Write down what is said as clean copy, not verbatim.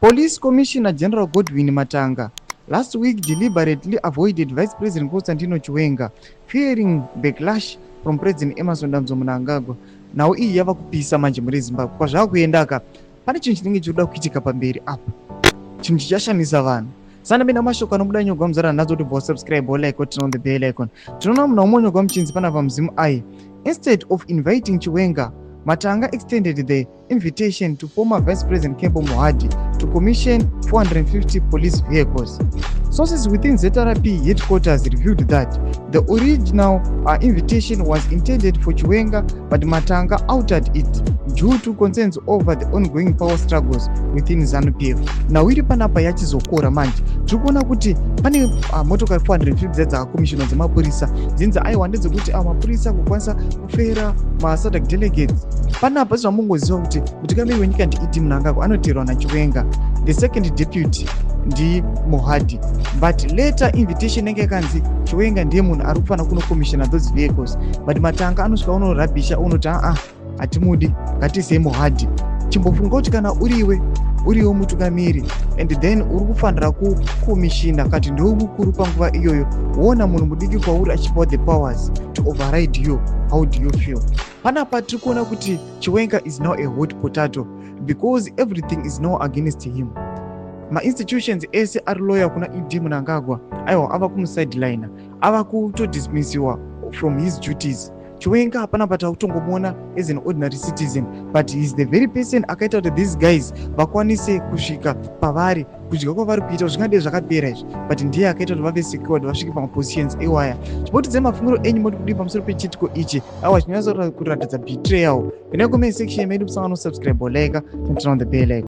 Police Commissioner General Godwin Matanga last week deliberately avoided Vice President Constantino Chiwenga, fearing backlash from President Emmerson Dambudzo Mnangagwa. Nhau iyi yava kupisa manje muri Zimbabwe. Kwazvakuenda ka, pane chinhu chinenge chiri kuda kuitika pamberi apa, chinhu chichashamisa vanhu. Sanapinda mashoko anobuda nyogwa muzara nadzo kuti bva subscribe, like, turn on the bell icon. Tinoona munhu umwe muchinzi panapa muzimu ai. Instead of inviting Chiwenga, Matanga extended the invitation to former Vice President Kembo Mohadi to commission 450 police vehicles. Sources within ZRP headquarters revealed that the original invitation was intended for Chiwenga, but Matanga altered it due to concerns over the ongoing power struggles within ZANU-PF. Nhau iri panapa yachizokora manje. Tiri kuona kuti pane motokari 450 dzakakomishonwa dzemapurisa, dzinzi aiwa ndedzekuti mapurisa kukwanisa kufera maSADC delegates. Panapa zvamungoziva kuti mutungamiri wenyika ndiED Mnangagwa, anoteerwa naChiwenga, the second deputy ndiMohadi, but later invitation yange yakanzi Chiwenga ndiye munhu ari kufanira kunokomishona those vehicles, but Matanga anosvika unorabhisha, unoti aa, hatimudi, ngatisei Mohadi. Chimbofunga kuti kana uriwe uriwo mutungamiri and then uri kufanira kukomishina kati ndiwe mukuru panguva iyoyo, woona munhu mudiki kwauri achipiwa the powers to override you, how do you feel? Panapa tiri kuona kuti Chiwenga is now a hot potato because everything is now against him. Mainstitutions ese ari loyal kuna ED Mnangagwa aiwa ava kumusidelina, ava kutodismissiwa from his duties. Chiwenga hapana patakutongomuona as an ordinary citizen, but he is the very person akaita kuti these guys vakwanise kusvika pavari, kudya kwavari kuita zvingadei zvakapera izvi, but ndiye akaita kuti vave secured, vasvike pamapositions ewaya. Chimbotidzai mafungiro enyu, moti kudii pamusoro pechiitiko ichi? Aiwa, chinonyatsa kuratidza betrayal. Ine comment section medu, musangano, subscribe, like, turn on the bell icon.